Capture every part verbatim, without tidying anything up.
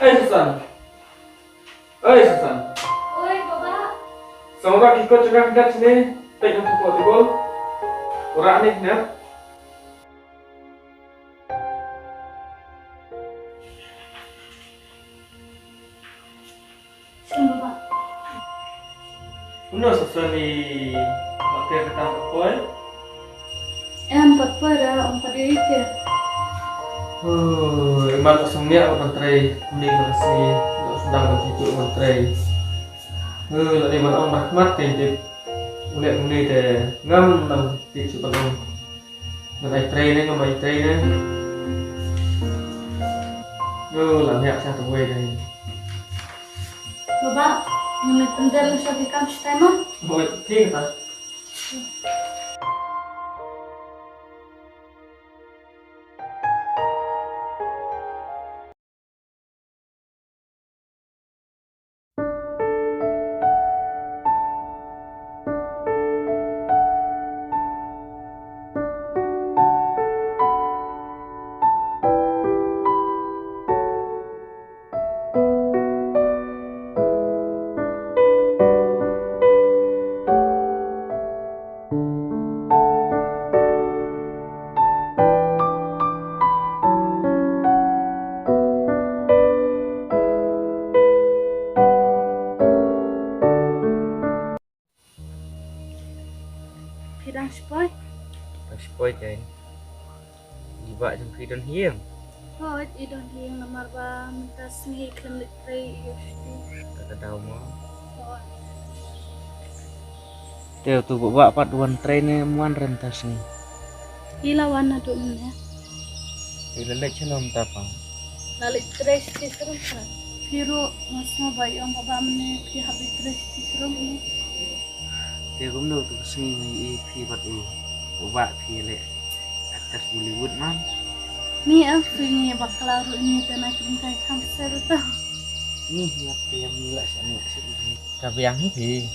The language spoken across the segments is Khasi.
Ei Susan. Ei Susan. Oi baba. Sa wan rah ki kot jong nga khyndiat shane. Peit ngan pynpoi table. Wan rah ne khyndiat. Sngewbha. Kumno sa sani bakter kata ka poi? Em, pat poi da, em, pat ïa ite. Huh, imat ka sngewbha ban trei kumne ka sngi, da sdang ban trei kumne ban trei. Huh, lane ban ong markhmat te tip. Une kumne te ngam nang tip shuh ban ong. Ngan ai trei ne, ngam ai trei ne. Yo, la ngiah sha kawei ne. Baba, ngin leit pyndep noh sha ki kam shatai ma. Hooid, thik kata. Phi dang shu poi? Dang shu poi kein. I bah jong phi don ha ïing? Hooid, i don ha ïing namar ba mynta sngi khlem leit trei i ïoh shuti. Kata ka daw mo? Hooid. Te utu u bah pat u wan trei ne um wan re mynta sngi? I la wan naduh mynne. I la leit shano mynta pat? La leit trei shuti sha rum pat. Phi ruh nga sngew ba i ong ba bah mynne phi hap leit trei shuti sha rum. Te kumno tu ka sngi ngi ïohi phi bad u, u bah phi leh actress Bollywood man. Ni ah phi ngi bakla ruh ni te na kring kai kham ser ta. Ni hi ap te yang ni la sa ni asyik ni. Ka biang hi phi.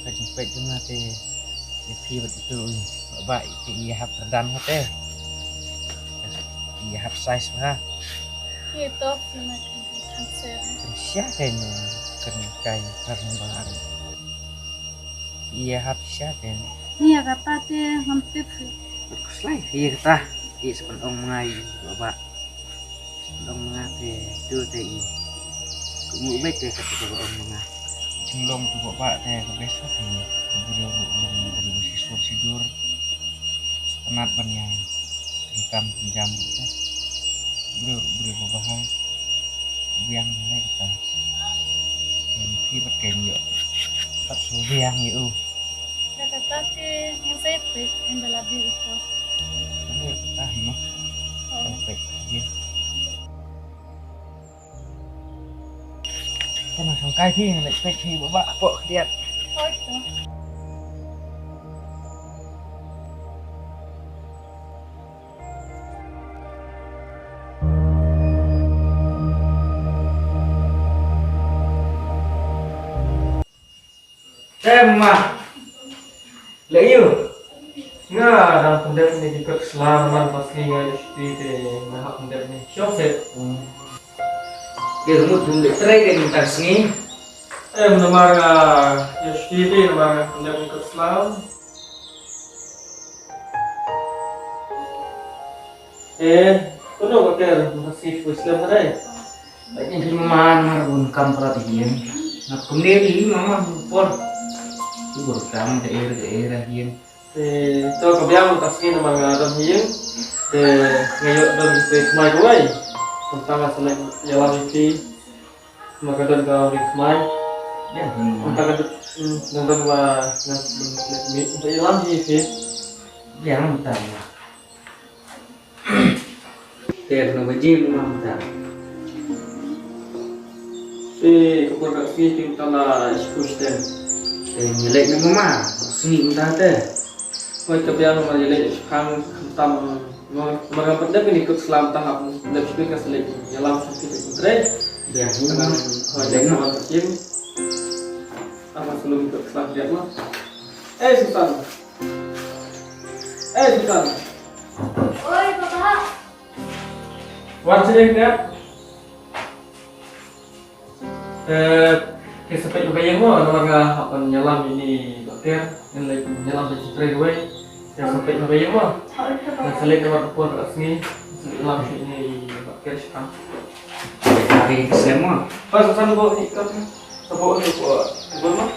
Ka jingpeit jong nga te. Ïa phi bad itu u bah ïa hap kyrdan ha te. Ïa hap size ha. Ïa to phi na kring kai kham ser. Kan sia te ni kan kai kyrdan ba. Ïa hap shisha te. Ïa kata te ngam tip hi. Khuslai ïa kata. Ïa sa pynong ma nga ïa u bah. Sa pynong ma nga te tu te ïa. Kumno beit te kata ka ong ma nga. Jinglong tu bah te ka best of ni. Briew ruh long briew ba shisur shidur. Sa pynat ban ïa. Pynjam pynjam ruh te. Briew ruh briew ba bha. Biang hai kata. Ken phi bad ken ïoh. Pat su biang ïoh. Ïa kata te ngan sa ïa peit ynda la biang i por. Ngan ïa peit hi mo. Oh. Ngan peit hi. Te ma shong kai phi ngan ïa peit hi ba ba pok khriat. Hooid to. Te ma. Leh ïu. Nga dang pyndep ïa ki kot sla, namar ba sngi nga ïoh shuti te nga hap pyndep ne. Shong set. Te ka mut bym leh trei te mynta sngi. Em, namar nga ïoh shuti te namar nga pyndep ïa ki kot sla. Eh, kumno ka ker, ka sif Muslim ka dei. Lagi ni man mar bun kam pala di yen. Nak kumne di mama por. Di bun kam de er de er yen. Eh, to ka biang ka sif namar nga don yen. De ngayo don pe mai ko ai. Tentang asal ya lagi ki. Ma ka don ka ring smai. Ya, hmm. Mynta ka don, hmm, don, don ba, na, na, na, mynta i lam hi phi. Ya, mynta. Te ka don ba jim mynta. Te ka por ka sni ki mynta la iskush te. Te ngi leh na mama, sni mynta te. Hoi ka biang ma ngi leh shipang tam. Mo, mar nga pyndep ïa ki kot sla mynta hap pyndep shuh ka sla ïalam shuh ki trei. Ïa, hoi, leh noh. Wan ka sim. Apa sulu ki kot sla biang mo. Eh, Susan. Eh, Susan. Oi, Papa. Wan sini, Dad. Eh, te sa peit ba ïeng mo, namar nga hap ban ïalam ïa ine i Bah Ker, ngan leit ïalam da jingtrei kawei. Te sa peit ba ïeng mo. Ngan sa leit namar ka por ka sngi, sa leit ïalam ïa ine i Bah Ker shakham. Ka ri ka sem mo. Pas sa sa bo ni ka. Sa bo ni ko. Bo mo.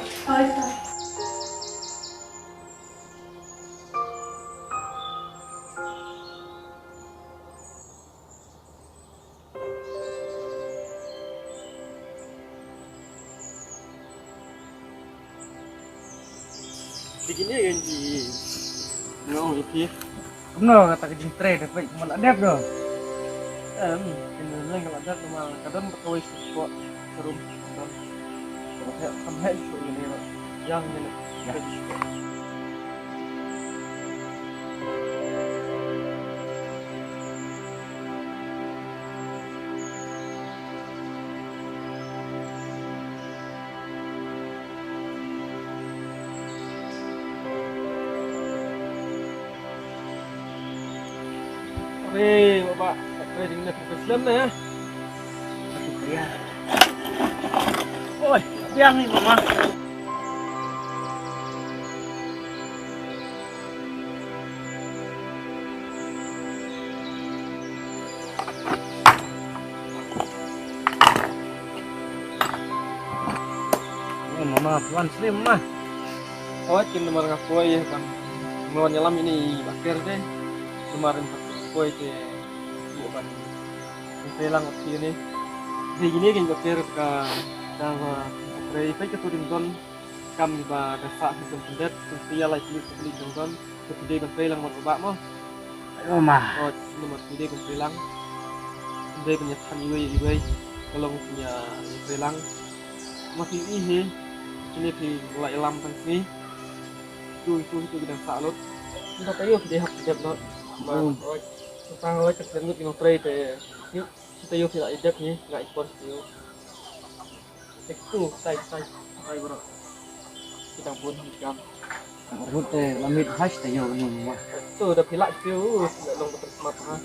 Dei kine ki nga ong ïa phi. Kumno kata ka jingtrei da peit kumno la dep do. Em, kine leng ka la dep ma ka don ba kawei shu spot ka rum ka don. Ka heh, ka heh shu ïa ne ro. Yang ne. Ya. Ore, baba, trading na tu slem na ya. Oi, biang ni mama. Oh, mama, wan sini mama. Oh, kin namar nga poi kan. Ngon nyalam ini bakir deh. Kemarin poi te. Iya kan. Pelang waktu ini. Di gini kan bakir ka. Ka ba. Pre ipai ka turing don. Kam ba ka sa hitam pendet. Terus ia lai kulit kulit don don. Te phi dei ban trei lang bad u bah mo. Ïa ma. Oh, phi dei ban trei lang. Phi dei ban ïathan iwei iwei. Ka long phi ïa trei lang. Ma phi ïohi hi. Kine phi la ïalam tang sngi. Tu tu tu ki dang sah lut. Nda taïew phi dei hap dep lut. Ma. Oh. Tang lut ka kren lut ki nong trei te. Ïoh, phi taïew phi la dep hi. Nga ikor phi taïew. Tek tu, tai, tai, tai bro. Kita pun hikam. Rut te lamit hash te yo ni mo. Tu da pilak tu, pilak long betul smart ha.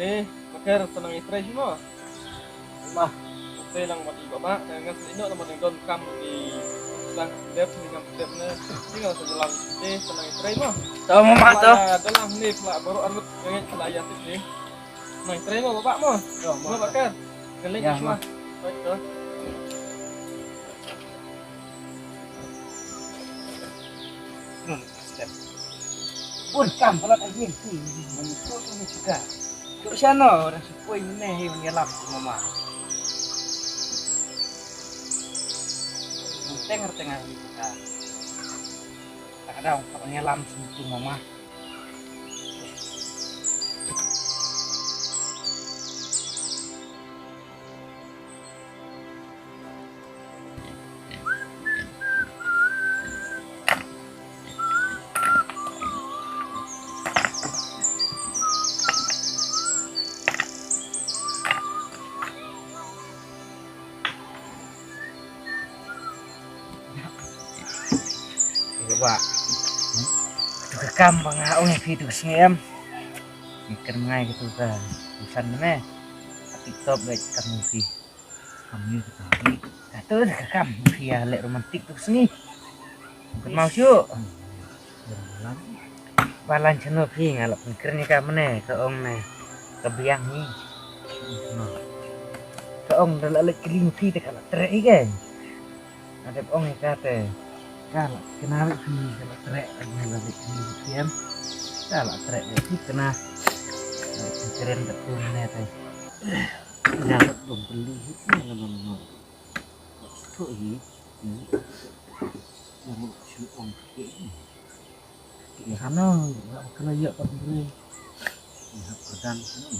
Eh, maker senang itrei mo. Mah, itrei lang mati baba, dengan selino nama dengan don kam di sang dep ni ngam dep ne. Tinggal sejalan. Eh, senang itrei mo. Tahu mo mah tu. Dalam ni pula baru arut dengan pula ya tu ni. Mai, trei mo, baba mo. Yo, mo. Mo, bakar. Kali ni semua. Baik tu. Pun kam palat aja tu. Mentu tu ni juga. Tu sana orang sepoi ni ni yang ngelap tu mama. Tengah-tengah ni juga. Tak ada orang ngelap tu mama. Ba tu ka kam ba nga ong ïa phi tu ka sngi em. Ngi kren ngai ka tu ka usan ne. Ka TikTok bad ka movie. Ka movie ka tu ka kam phi ïa leh romantik tu ka sngi. Kynmaw shuh. Ba lan chano phi nga la pynkren ïa ka mane ka ong ne ka biang hi. Ka ong da la leit kylli phi te ka la treh hi ke. Nga dep ong ïa ka te ka la kena phi ka la treh, nga la leit kylli phi em. Ka la treh phi kena. Pynkren ka tu mane te. Nga la dom peli hi nga la dom. Shu hi. Yang shu ong phi. Sana, kena ïa pat beri. Ïa hap kyrdan sana.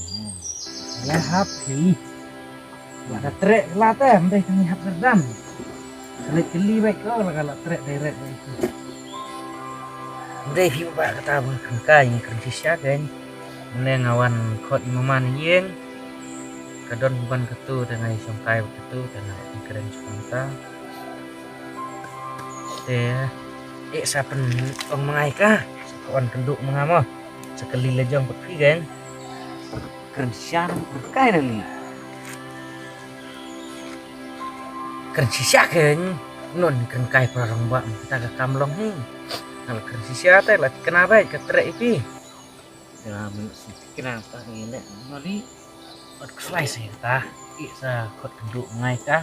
Ïa hap hi. Ïa ka treh la te, mbe kena hap kyrdan. Kena kylli baik ko la kala treh direct baik. Mbe hi ba kata ba kena kai ni kena shisha kan. Mane nga wan khot i mama ni ïeng. Ka don ban katu te ngai shong kai katu te ngai kren shong ta. Te, eh, sa pyn ong ma ngai ka, sa ka wan kynduh ma nga mo. Sa kylli la jong pat phi kan. Kren sha na kai na ni. Kren shisha kein, non kren kai para rangbah, kata ka kam long hi. Nang kren shisha te la tikna beit ka treh ïa phi. Ïa, men si tikna ta ngi leh mali. Ot kslai sa kata, ïa sa khot kynduh ngai ka.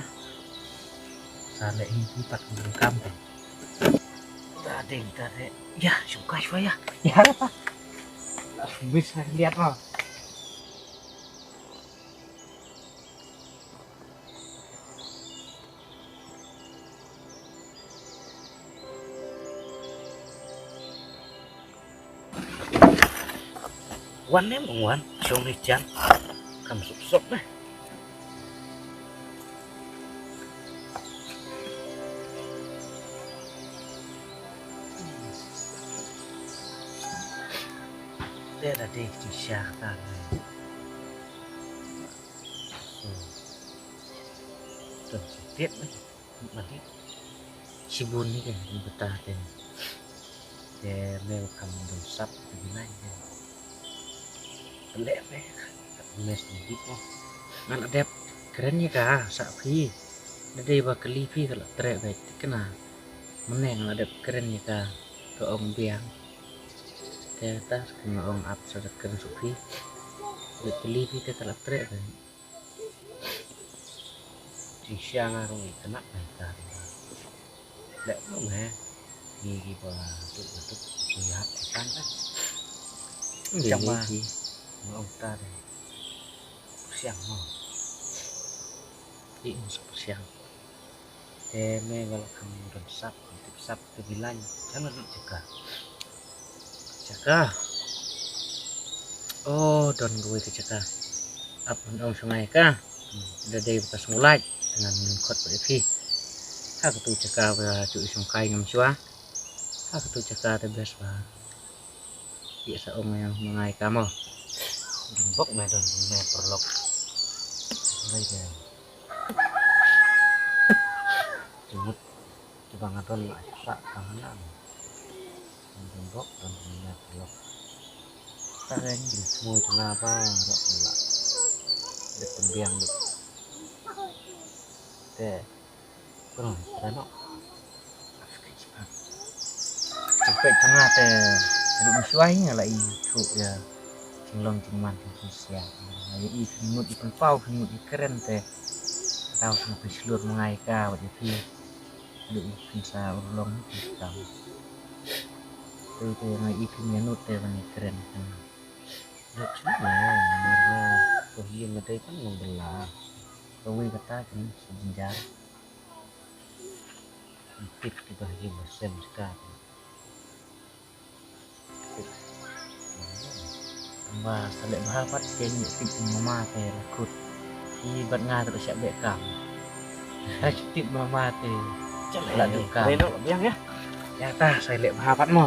Sa leh hi phi pat kynduh kam te. Ta ding ta deh. Ïa, shong kai shwa ïa. Ïa. Bis ha liat ma. Wan ne mong wan, shong ni jan. Kam sup sup ne. Te da dei ki sha ta ne. So. Tun si tiet ne. Mati. Shibun ni ke bata te. Te me kam don sap te binai te. Leh me. Mes ni bit mo. Ngan adep kren ïa ka sa phi. Nadei ba kali phi ka la treh beit te kena. Mane ngan adep kren ïa ka ka ong biang. Te ta ka nga ong ap sa kren su phi. Beit kali phi te ka la treh beit. Jingshisha nga ruh ngi kynap na ita ruh. Leh ruh me. Ngi kiba duk ba duk ki hap ki san kan. Jang ma. Ngi ong ta de. Pyrshang mo. Ïa mo sa pyrshang. Te me nga la kham don sap, tip sap te bilan. Jang la lut jaka. Jaka. Oh, don kawei ka jaka. Ap ngan ong sha ngai ka. Da dei ba ka sngewlait. Te ngan khot pat ïa phi. Ha katu jaka ba ju i sngewkai ngam shuwa. Ha katu jaka te best ba. Ïa sa ong ïa ma ngai ka mo. Don bok me don me paralok. Ngai de. Jumut. Kiba nga don la sa ka hana. Don bok don me paralok. Ta ren jing thmu jong nga ba ro la. Dep pynbiang dep. Te. Kono, kono. Jingpeit jong nga te ruh mynshuwa hi nga la ïathuh ïa jinglong jingman jong phi sha nga. Nga ïohi phi mut ïa pynpaw, phi mut ïa kren te. Kata ka pynshlur ma nga ïa ka bad ïa phi. Ruh phin sa urlong phi kam. Te te nga ïohi phi ïa nud te ban ïa kren. Ruh shu ne, namar nga to hi nga dei tang long bylla. Kawei kata kan sa jynjar. Tip kiba ha ïing ha sem jaka. Ba sa leh bha pat te ngi tip mama te la kut. Ki bad nga te ba shah beh kam. Ha ki tip mama te. Jal la dei duk kam. Dei dok biang ïa. Ïa ta sa leh bha pat mo.